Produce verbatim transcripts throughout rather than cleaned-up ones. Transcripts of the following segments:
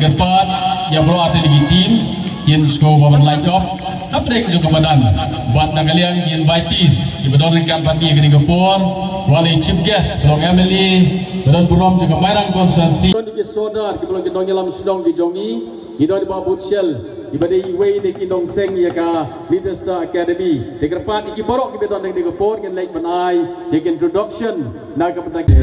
Kyrpad ïa baroh artylli ki team, kin sngewbha ban lait up hapdeng jong ka madan. Bad na ka liang ki invitees kiba don ryngkat bad ngi ha kane ka por, uwei u chief guest, ba long M L A ba don burom jong ka Mairang constituency. Don ki sordar kiba long ki nongïalam shnong ki jong ngi, ki don i Bah Butshel, iba dei iwei na ki nongseng ïa ka Little Star Academy. Te kyrpad ïa ki baroh kiba don ha kane ka por, ngin leit ban ai ïa ka introduction na ka bynta ki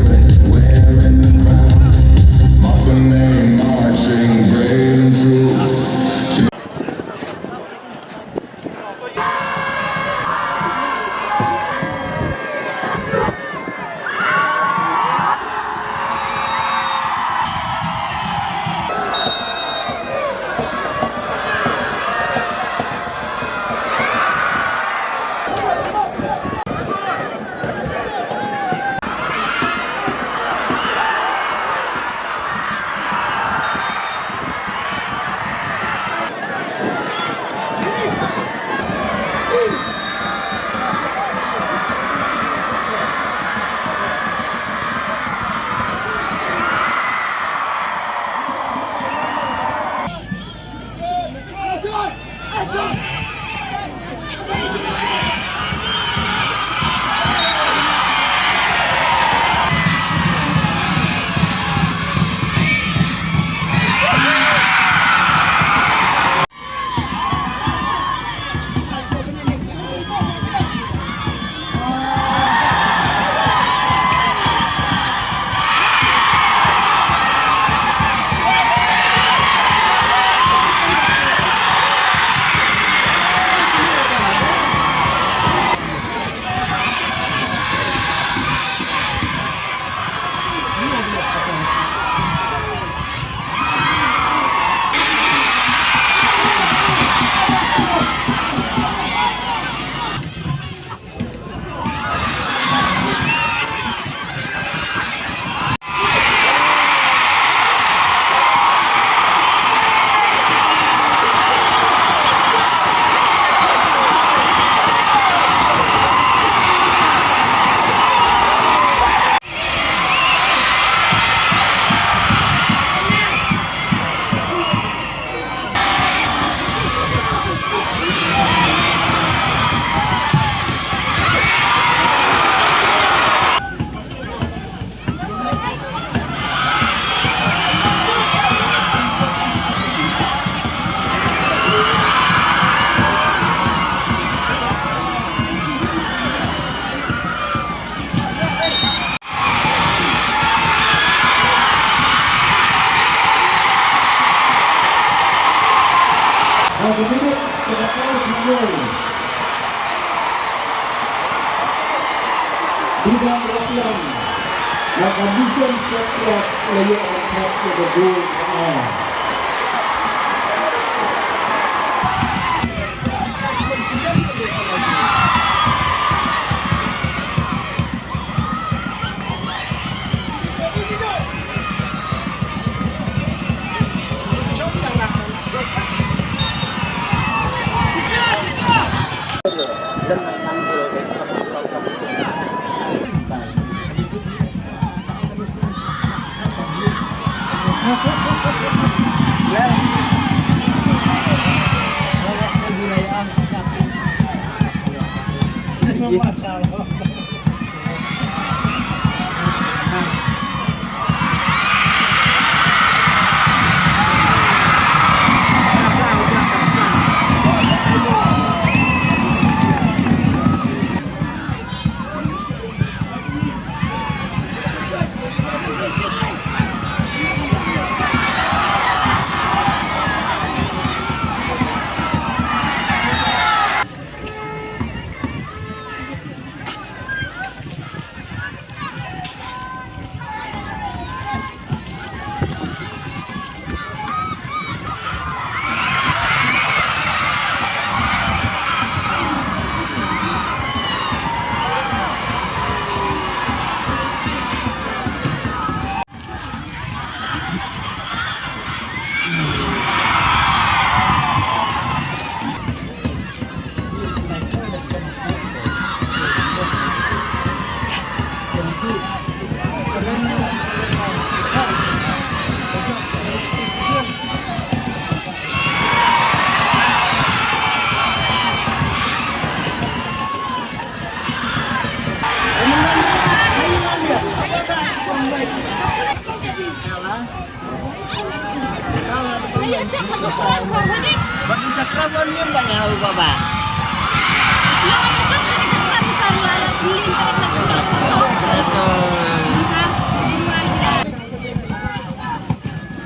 Bad u jaklam wan lim da nga u baba.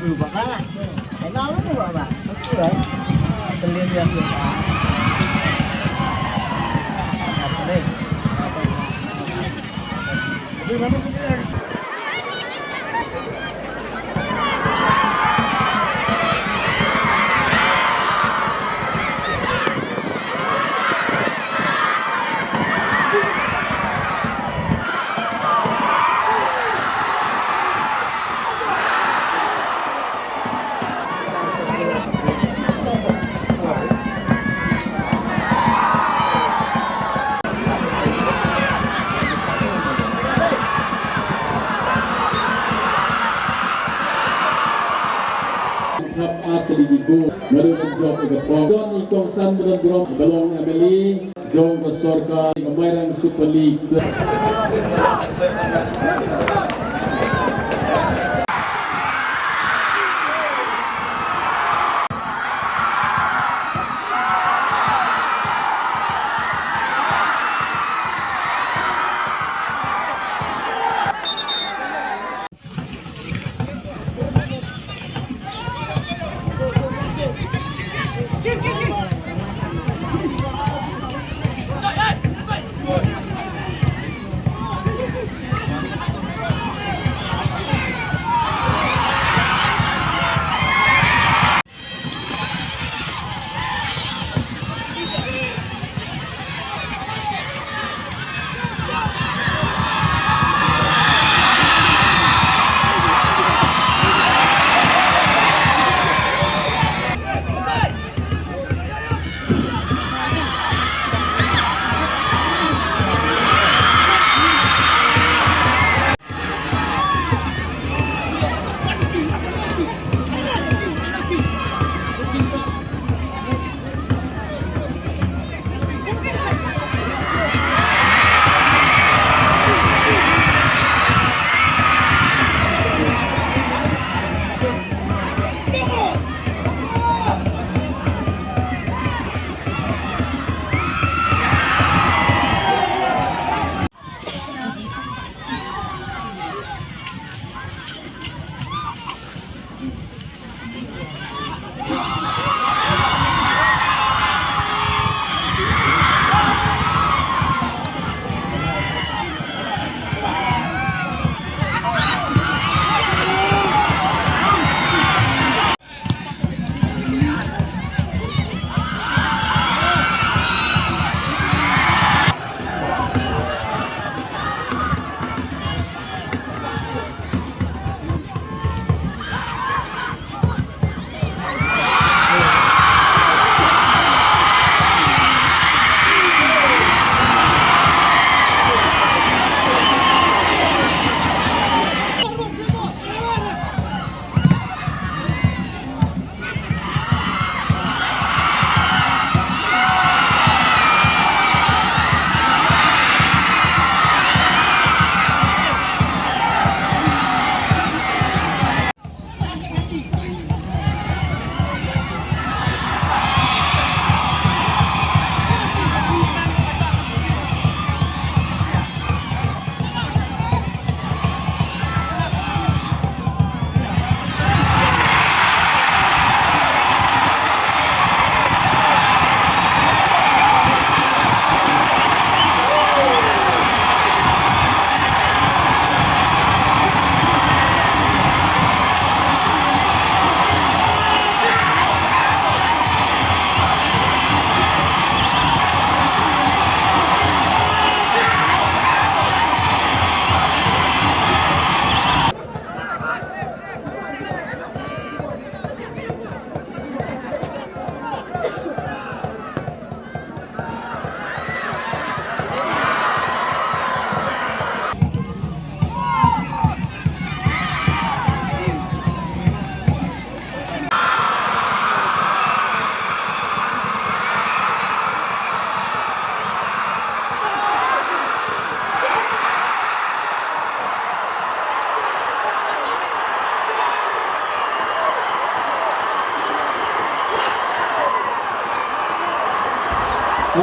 U baba. Ai nal u baba. Betul ai. Kelim yang besar. Apa ni? Apa ni? Khap ar tylli ki goal. Madu ban jop ïa ka pom. Don i kongsan ba don burom ba long M L A jong ka sorkar ka Mairang Super League.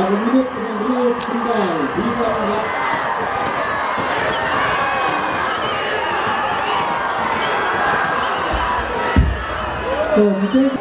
Minit khyndai, Viva Maharaj. To, mungkin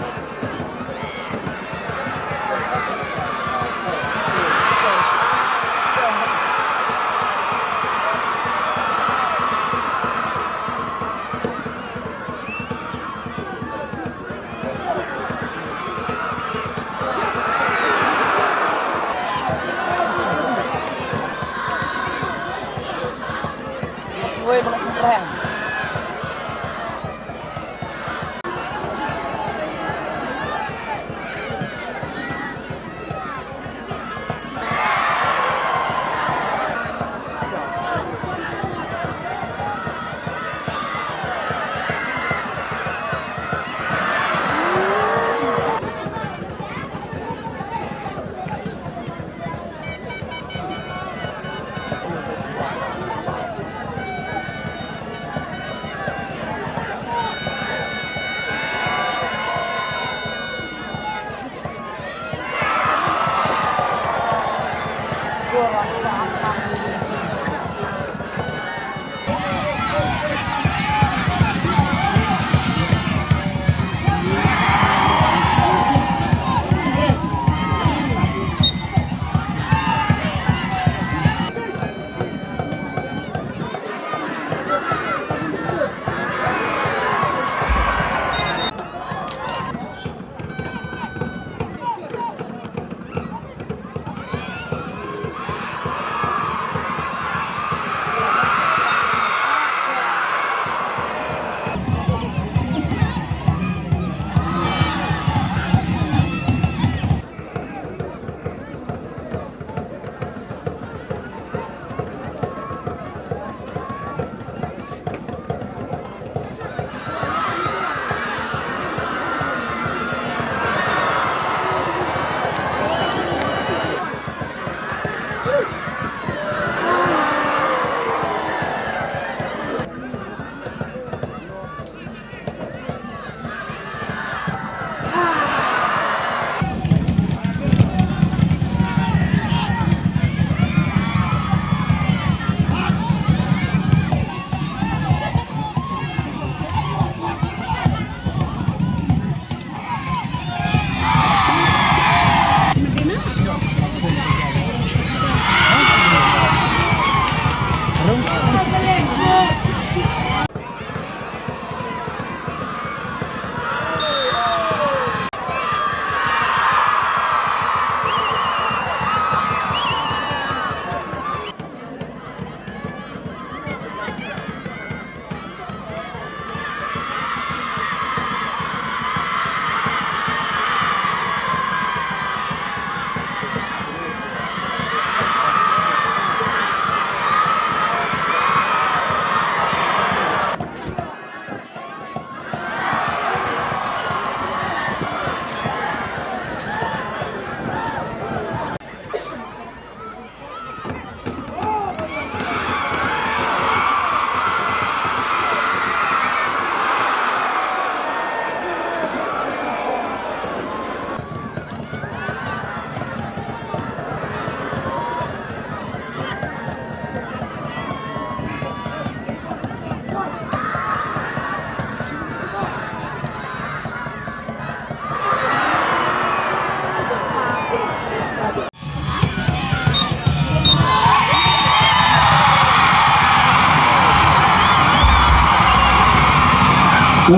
Ka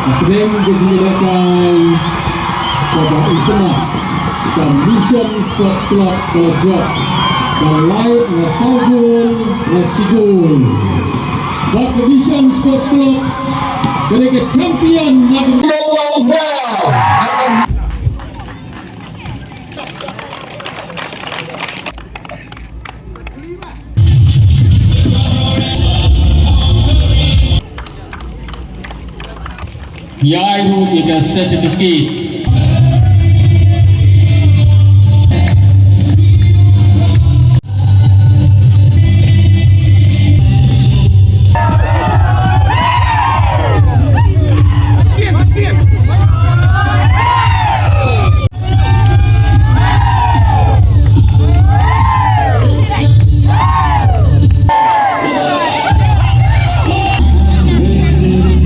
hapdeng ka jingïalehkai kaba itynnad, ka Mission Sports Club ka la jop da lai na saw gol na shi gol. Bad ka Mission Sports Club ka dei ka champion na ka Ïa ruh ïa ka certificate